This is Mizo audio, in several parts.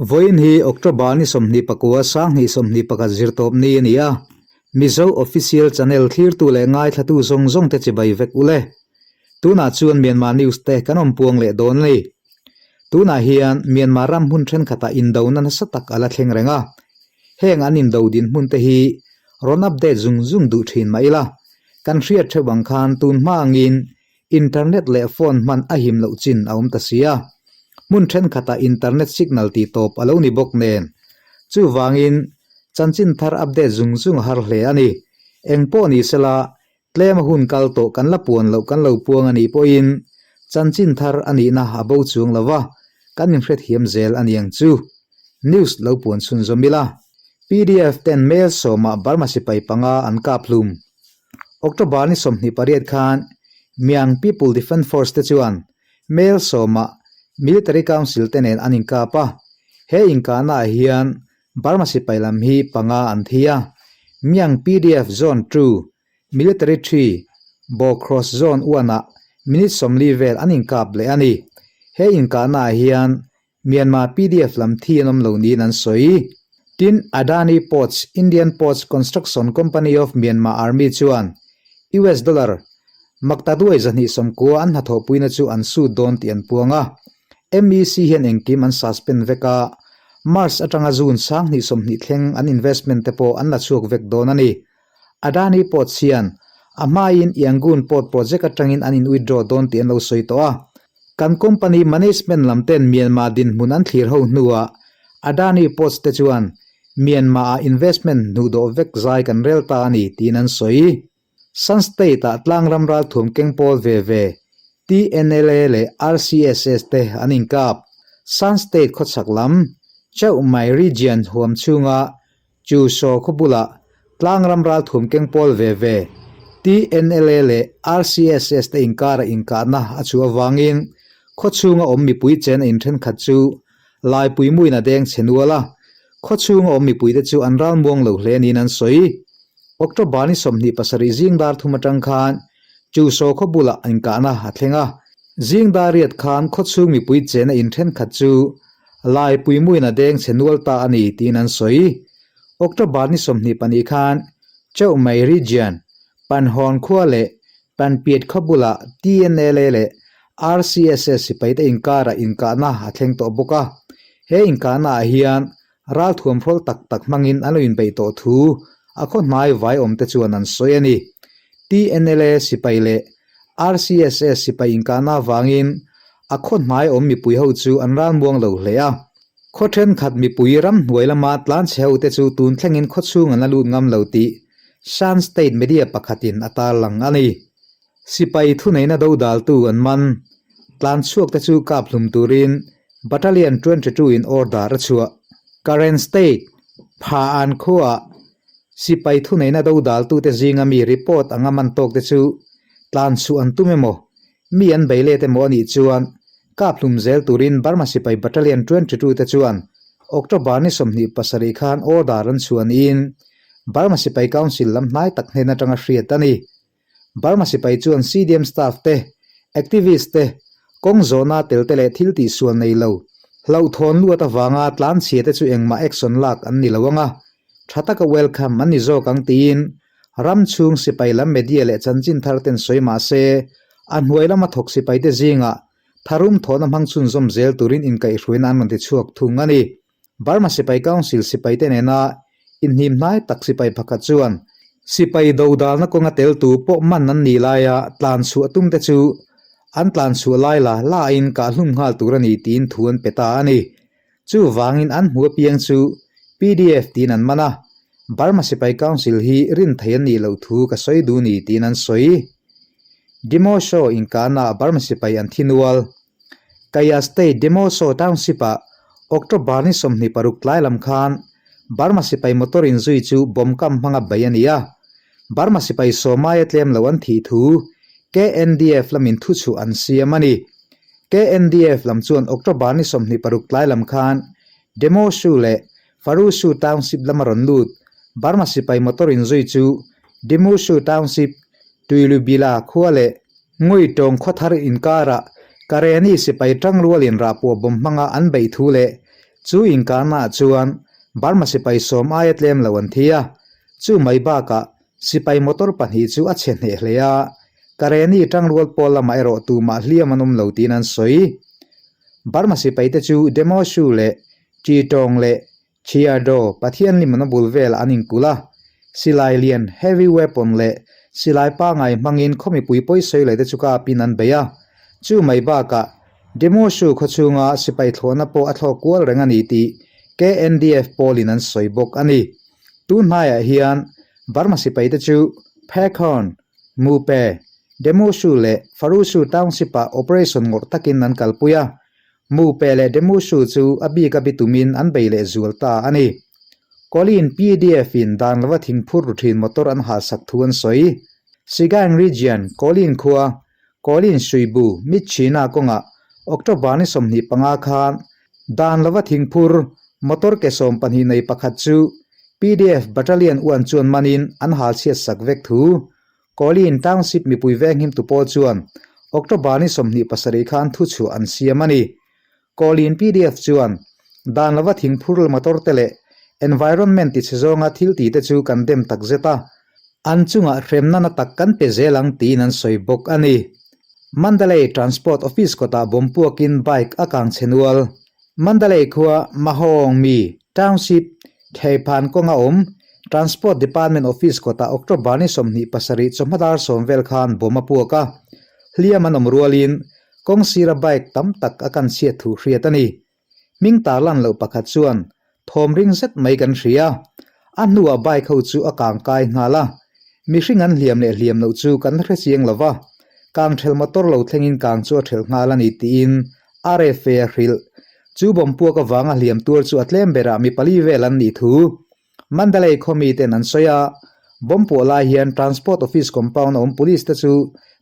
Vawiin hi October ni 29 2021 zirtawp ni a ni a, Mizo Official Channel thlirtu leh ngaithlatu zawng zawng te chibai vek u le. Tunah chuan Myanmar News te kan awm puang leh dawn a ni. Tunah hian Myanmar ram hmun thenkhatah indona nasa tak a la thleng reng a. Heng an indo dinhmun te hi rawn update zung zung duh thin mah ila, kan hriat theuh ang khan tun hma angin Internet leh phone hman a him loh chin a awm ta si a, hmun thenkhatah internet signal tih tawp a lo ni bawk nen. Chuvangin, chanchin thar update zung zung a har hle a ni. Eng pawh ni sela, tlem a hun kal tawh kan la puan loh kan lo puang a nih pawhin chanchin thar a nihna a bo chuang lo va, kan inhrethiam zel a niang chu. News lo puan chhunzawm ila, pdf ten mail sawmah Burma sipai panga an kap hlum. October ni 28 khan Myang People Defence Force te chuan Mel sawmah Military Council te nen an inkap a, he inkahna ah hian Burma sipai lam hi panga an thi a, Myang PDF Zone 2, Military 3, Bo Cross Zone 1 ah minute 40 vel an inkap leh a ni. He inkahna ah hian Myanmar pdf lam thi an awm lo niin an sawi. Tin, Adani Ports, Indian Ports Construction Company of Myanmar Army chuan US dollar maktaduai 290 an hnathawhpuina chu an sut dawn tih an puang a. MEC hian engkim an suspend vek a, March atanga June 2020 thleng an investment te pawh an la chhuak vek dawn a ni. Adani Ports hian a hmain Yangon Port project atangin an in withdraw dawn tih an lo sawi tawh a. Kan company management lam ten Myanmar dinhmun an thlir ho hnuah Adani Ports te chuan Myanmar ah investment hnuhdawh vek zai kan rel ta a ni tiin an sawi. Shan State ah tlangram ralthuam keng pawl ve ve TNLA leh RCSS te an inkap. Shan State khawchhak lam Chauh Mai Region huam chhunga Chu saw khaw bulah tlangram ralthuam keng pawl ve ve TNLA leh RCSS te inkara inkahna a chhuah avangin khaw chhunga awm mipui chen a inthenkhat chu Laipui muin a deng chhe nual a, khaw chhunga awm mipuite chu an ralmuang lo hle niin an sawi. October ni 27 zing dar thum atang khan Chu saw khaw bulah inkahna a thleng a, zing dar riat khan khaw chhung mipui chen a inthenkhat chu Laipui muin a deng chhe nual ta a ni tiin an sawi. October ni 22 khan Chauh Mai Region, Panhawn khua leh Panpiet khaw bulah TNLA leh RCSS sipaite inkarah inkahna a thleng tawh bawk a. He inkahna ah hian ralthuam hrawl tak tak hmangin an lo inbeih tawh thu a khaw hnai vai awmte chuan an sawi a ni. TNLA sipai leh RCSS sipai inkahna avangin a khaw hnai awm mipui ho chu an ralmuang lo hle a. Khaw thenkhat mipui ramhnuai lama tlanchhe ho te chu tun thlengin khaw chhung an la lut ngam lo tih Shan State media pakhatin a tarlang a ni. Sipai thuneihna dodaltu an man. Tlanchhuak te chu kap hlum turin Battalion 22 in order a chhuah. Karen State, Pha An khuaah Sipai thuneihna dodaltute zinga mi report anga man tawkte chu tlanchhuah an tum emaw, mi an bei let emaw a nih chuan kap hlum zel turin Burma sipai Battalion 22 te chuan October ni 27 khan order an chhuah niin Burma sipai Council lam hnai tak hnen atanga hriat a ni. Burma sipai chuan CDM staff te, activist te, kawng zawhna tel te leh thil tihsual nei lo, hlauhthawn luat avanga tlanchhia te chu engmah action lak an ni lo anga, tha taka welcome an ni zawk ang tiin ram chhung sipai lam media leh chanchin thar ten sawi mah se, a hnuai lama thawk sipai te zingah tharum thawhna hmang chhunzawm zel turin inkaihhruaina an rawn ti chhuak thung a ni. Burma Sipai Council sipaite nena inhnim hnai tak sipai pakhat chuan sipai dodalna kawnga teltu pawh man an nih laia tlan chhuah tumte chu an tlan chhuah lai la lain kah hlum nghal tur a ni tiin thu an pe ta a ni. Chuvangin an hmu apiang chu pdf tiin an man a, Burma Sipai Council hi rin thei an nih loh thu ka sawi duh ni tiin an sawi. Demo Show inkahnaah Burma Sipai an thi nual. Kaya State Demoso Township-ah October ni 26 tlai lam khan Burma sipai motor inzui chu bomb kam hmanga bei a ni a. Burma sipai sawmaia tlem lo an thih thu KNDF lamin thuchhuah an siam a ni. KNDF lam chuan October ni 26 tlai lam khan Demosu leh Farusu Township lama rawn lut Burma sipai motor inzui chu Demosu Township Tuilubila khua leh Ngui tawng khaw thar inkarah Kareni sipai tangrualin rahpuah bawm hmanga an beih thu leh Chu inkahnaah chuan Burma sipai sawm aia tlem lo an thi a, chu mai bakah sipai motor pahnih chu a chhe hneh hle a, Kareni tangrual pawl lamah erawh tumah hliam an awm lo tiin an sawi. Burma sipaite chu Demoshu leh Ṭitawng leh Chiado, Pathian limna bul velah an inkulh a, silai lian, heavy weapon, leh silai pangai hmangin khaw mipui pawisawi leh te chu kapin an bei a. Chu mai bakah Demoshu khaw chhunga sipai thlawhna pawh a thlawk kual reng a ni tih KNDF pawlin an sawi bawk a ni. Tun hnaiah hian Burma sipai te chu Phekhawn, Mupe, Demoshu leh Farushu Township-ah operation ngawrh takin an kalpui a, Mupe leh Demushu chu a bik a bitumin an bei leh zual ta a ni. Colin PDF in dan lova thingphur ru thin motor an halsak thu an sawi. Sigaing Region, Colin khua, Colin Suibu, Myitkyina kawngah October ni 25 khan dan lova thingphur motor ke 12 nei pakhat chu PDF Battalion uan chuan manin an halchhiat sak vek thu Colin Township mipui venghim tu pawl chuan October ni 27 khan thuchhuah an siam a ni. Colin pdf chuan dan lova thingphur motor te leh environment tichhe zawnga thil ti te chu kan dem tak zet a, an chungah hremna na tak kan pe zel ang tiin an sawi bawk a ni. Mandalay Transport Office kawtah bawm puakin bike a kang chhe nual. Mandalay khua Mahawng mi Township Theiphan kawnga awm Transport Department Office kawtah October ni 27 chawhma dar sawm vel khan bomb a puak a, hliam an awm rualin kawng sira bike tam tak a kan chhiat thu hriat a ni. Hming tarlan loh pakhat chuan thawm ring zet mai kan hria. A hnuah bike ho chu a kang kai nghal a, mihring an hliam leh hliam loh chu kan hre chiang lo va, kang thelh motor lo thlengin kang chu a thelh nghal a ni tiin RFA a hrilh. Chu bomb puak avanga hliam tuar chu a tlem berah mi pali vel an nih thu Mandalay khaw miten an sawi a, bomb puah lai hian Transport Office compound a awm police te chu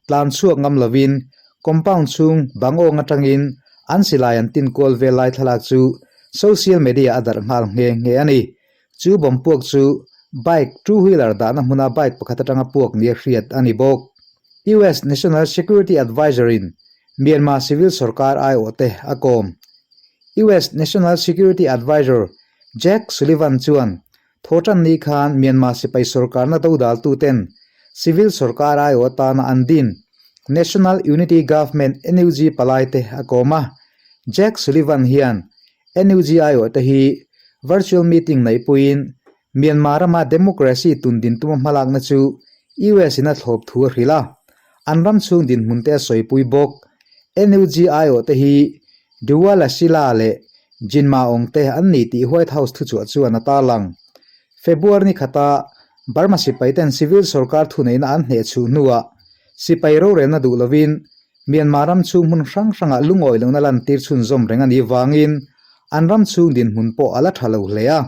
tlan chhuak ngam lovin compound chhung bang awng atangin an silai an tin kual vel lai thlalak chu social media a darh nghal nghe nghe a ni. Chu bomb puak chu bike two wheeler dahna hmuna bike pakhat atanga puak nia hriat a ni bawk. US National Security Adviser in Myanmar civil sorkar aiawh te a kawm. US National Security Adviser Jake Sullivan chuan thawhtan ni khan Myanmar sipai sorkarna dodaltu ten civil sorkar aiawh atana an din National Unity Government, NUG, palai te a kawm a. Jake Sullivan hian NUG aiawh te hi virtual meeting neihpuiin Myanmar rama democracy tundin tuma hmalakna chu US in a thlawp thu a hrilh a, an ram chhung dinhmun te a sawipui bawk. NUG aiawh te hi Duwala Sila leh Jinma Aung te an ni tih White House thuchhuah chuan a tarlang. February ni khata Burma sipai ten civil sorkar thuneihna an hnehchhuh hnuah sipai rorelna duh lovin Myanmar ram chhung hmun hrang hrangah lungawi lohna lantir chhunzawm reng a nih vangin an ram chhung dinhmun pawh a la tha lo hle a.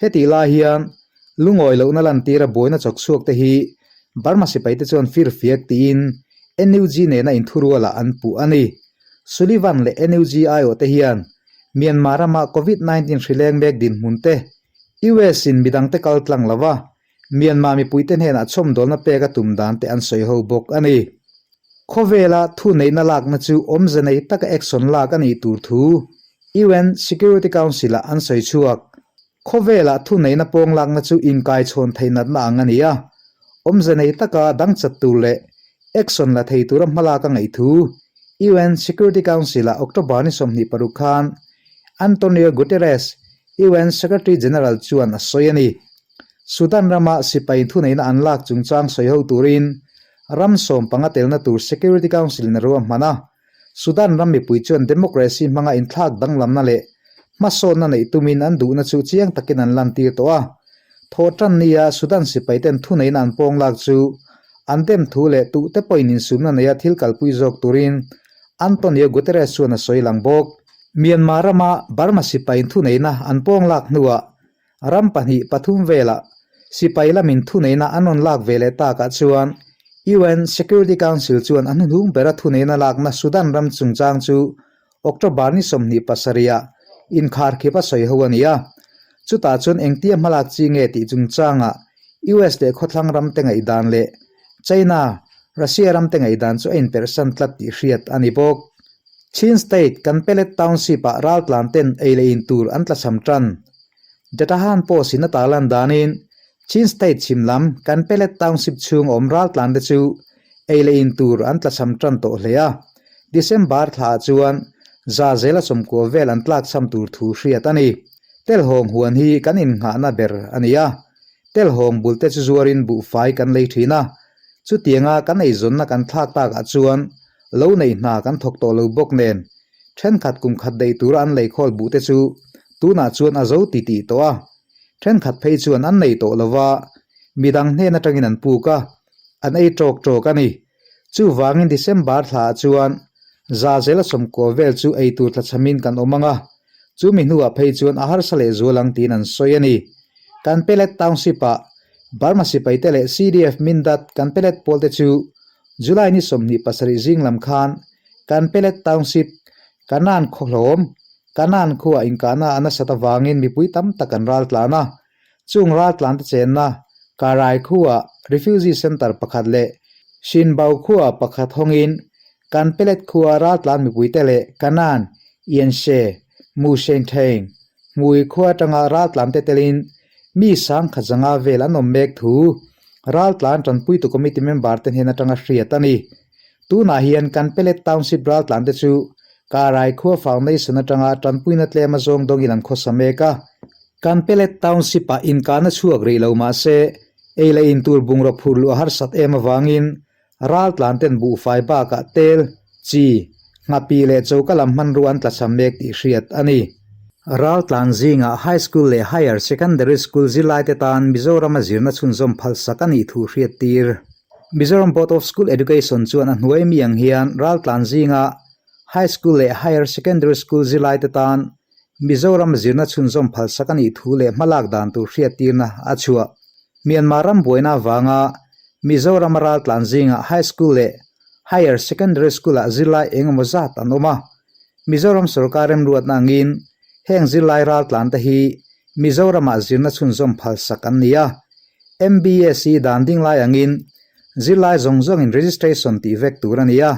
Hetih lai hian lungawi lohna lantira buaina chawk chhuak te hi Burma sipaite chuan firfiak tiin NUG nena inthurualah an puh a ni. Sullivan leh NUG aiawh te hian Myanmar rama Covid 19 hrileng mek dinhmun te US in midangte kal tlang lova Myanmar mipuite hnenah chhawmdawlna pek a tum dan te an sawi ho bawk a ni. Khawvela thuneihna lakna chu awmze nei taka action lak a nih tur thu UN Security Council-ah an sawi chhuak. Khawvela thuneihna pawng lakna chu inkaichhawn theih natna ang a ni a, awmze nei taka dang chat tur leh action la thei tura hmalak a ngaih thu UN Security Council-ah October ni 26 khan Antonio Guterres, UN Secretary General chuan a sawi a ni. Sudan rama sipai thuneihna an lak chungchang sawi ho turin ram sawmpanga telna tur Security Council-in a ruahman a. Sudan ram mipui chuan democracy hmanga inthlak danglamna leh hmasawnna neih tumin an duhna chu chiang takin an lantir tawh a. Thawhtan nia Sudan sipaiten thuneihna an pawng lak chu an dem thu leh tuhte pawhin insumna neia thil kalpui zawk turin Antonio Guterres chuan a sawi lang bawk. Myanmar rama Burma sipain thuneihna an pawng lak hnuah Ram pahnih pathum velah sipai lamin thuneihna an rawn lak ve leh takah chuan UN Security Council chuan a hnuhnung bera thuneihna lakna Sudan ram chungchang chu October ni 27 ah inkharkhip a sawi ho a ni a. Chutah chuan engtia hmalak chi nge tih chungchangah US leh khawthlang ram te ngaihdan leh China, Russia ram te ngaihdan chu a inperhsan tlat tih hriat a ni bawk. Chin State Kanpelet Township-ah raltlan ten ei leh in tur an tlachham tan. Datahan Post-in a tarlan danin Chin State chhim lam Kanpelet Township chhung awm raltlan te chu ei leh in tur an tlachham tan tawh hle a. December thlaah chuan za zela sawmkua vel an tlakchham tur thu hriat a ni. Telhawng huan hi kan innghahna ber a ni a. Telhawng bul te chu zuarin buhfai kan lei thin a. Chutianga kan eizawnna kan thlak takah chuan Lo nei hna kan thawk tawh lo bawk nen, thenkhat kum khat daih tura an lei khawl buh te chu tunah chuan a zo ti tih tawh a, thenkhat phei chuan an nei tawh lo va, midang hnen atangin an puk a, an ei tawk tawk a ni. Chuvangin December thlaah chuan za zela sawmkua vel chu ei tur tlachhamin kan awm ang a, chumi hnuah phei chuan a harsa leh zual ang tiin an sawi a ni. Kan Pelet Township-ah Burma sipaite leh CDF Mindat kan Pelet pawlte chu July ni 27 zing lam khan Kanpelet Township, Kanan khawhlawm, Kanan khuaa inkahna a nasat avangin mipui tam tak an ral tlan a. Chung ral tlante chenna Karai khuaa Refugee Centre pakhat leh Shinbau khua pakhat hawngin Kanpelet khua ral tlan mipuite leh Kanan, Yenshe, Mushentheing, Hmui khua atanga ral tlante telin Mi sangkhat zanga vel an awm mek thu Raltlan Tanpuitu Committee member te hnen atanga hriat a ni. Tunah hian kan Pelet Township raltlan te chu Karai khua Foundation atanga tanpuina tlem a zawng dawngin an khawsa mek a. Kan Pelet Township ah inkahna chhuak rih lo mah se ei leh in tur bungraw phur luh a harsat em avangin raltlan ten buhfai bakah tel, chi, nghapi leh choka lam hmanrua an tlachham mek tih hriat a ni. Raltlan zingah High School leh Higher Secondary School zirlaite tan Mizorama zirna chhunzawm phalsak a nih thu hriat tir. Mizoram Board of School Education chuan a hnuai mi ang hian raltlan zinga High School leh Higher Secondary School zirlaite tan Mizorama zirna chhunzawm phalsak a nih thu leh hmalak dan tur hriattirna a chhuah. Myanmar ram buaina avanga Mizorama raltlan zingah High School leh Higher Secondary School-ah zirlai eng emaw zat an awm a. Mizoram sorkar remruatna angin heng zirlai raltlante hi Mizoramah zirna chhunzawm phalsak an ni a. MBSE dan ding lai angin zirlai zawng zawngin registration tih vek tur a ni a.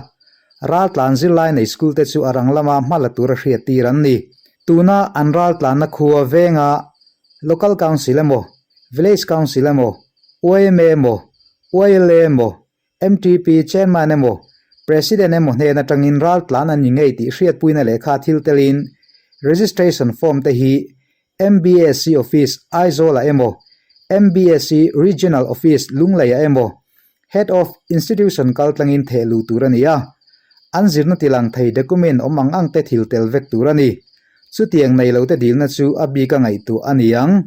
Raltlan zirlai nei school te chu a rang lama hma la tura hriattir an ni. Tuna an raltlanna khua venga Local Council emaw, Village Council emaw, YMA emaw, YLA emaw, MTP Chairman emaw, President emaw hnen atangin raltlan an ni ngei tih hriatpuina lehkha thil telin Registration Form te hi MBSE Office Aizawl-ah emaw, MBSE Regional Office Lungleiah emaw, Head of Institution kaltlangin theh luh tur a ni a, an zirna tilang thei document awm ang ang te thil tel vek tur a ni. Chutiang nei lote dilna chu a bika ngaihtuah a ni ang.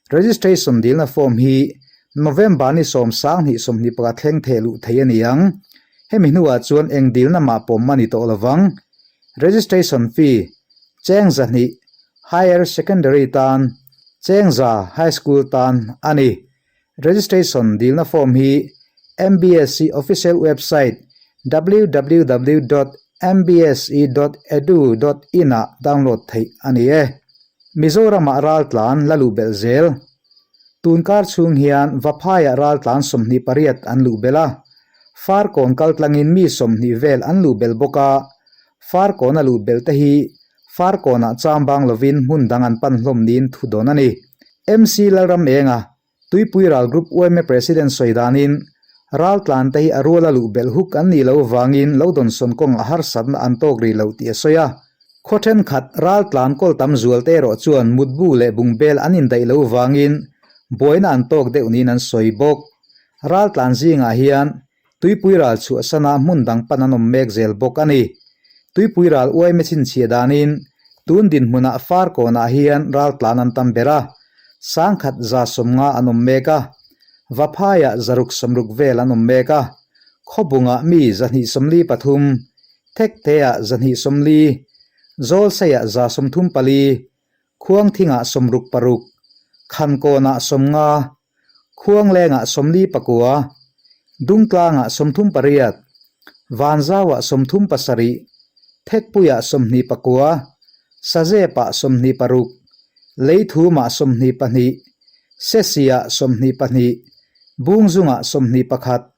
Registration dilna form hi November ni 10 21 thleng theh luh thei a ni ang. Hemi hnuah chuan eng dilna mah pawm a ni tawh lovang. Registration fee, Cheng 200, Higher Secondary tan, Cheng 100, High School tan a ni. Registration dilna form hi MBSE official website www dot mbse dot edu dot in ah download theih a ni e. Mizoramah raltlan la luh belh zel. Tunkar chhung hian Vaphaiah raltlan 28 an luh belh a, Farkawn kaltlangin mi 20 vel an luh belh bawk a, Farkawna luh belh te hi Farkawnah chambang lovin hmun dang an pan hlawm niin thu dawn a ni. MC Lalram Enga, Tuipui Ral Group yma President sawi danin, raltlan te hi a ruala luh belh huk an nih loh vangin lo dawnsawn kawngah harsatna an tawk rih loh tih a sawi a. Khaw thenkhat raltlan kawl tam zual te erawh chuan mutbu leh bungbel an indaih loh vangin buaina an tawk deuh niin an sawi bawk. Raltlan zingah hian Tuipui ral chhuahsana hmun dang pan an awm mek zel bawk a ni. Tuipui ral uaime chhinchhiah danin tun dinhmunah Farkawnah hian raltlan an tam ber a, 1150 an awm mek a, Vaphaiah 660 vel an awm mek a, Khawbungah mi 243, Thekteah 240, Zawlseiah 134, Khuangthingah 66, Khankawnah 50, Khuanglengah 49, Dungtlangah 38, Vanzauah 37, Thekpuiah 29, Sazepah 26, Leithumah 22, Sesiah 22, Bungzungah 21,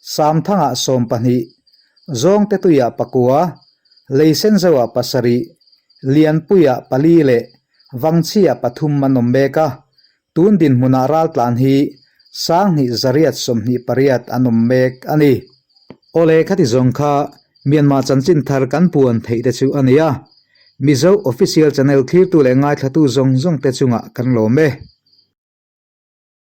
Samthangah 12, Zawngtetuiah 9. Leisenzoah pasarih, Lianpuiah pali leh Vangchhiah pathum an awm mek a, tun dinhmunah raltlan hi 2828 an awm mek a ni. Awle khati zawng kha Myanmar chanchin thar kan puan theih te chu a ni a, Mizo Official Channel thlirtu leh ngaithlatu zawng zawng te chungah kan lawm e.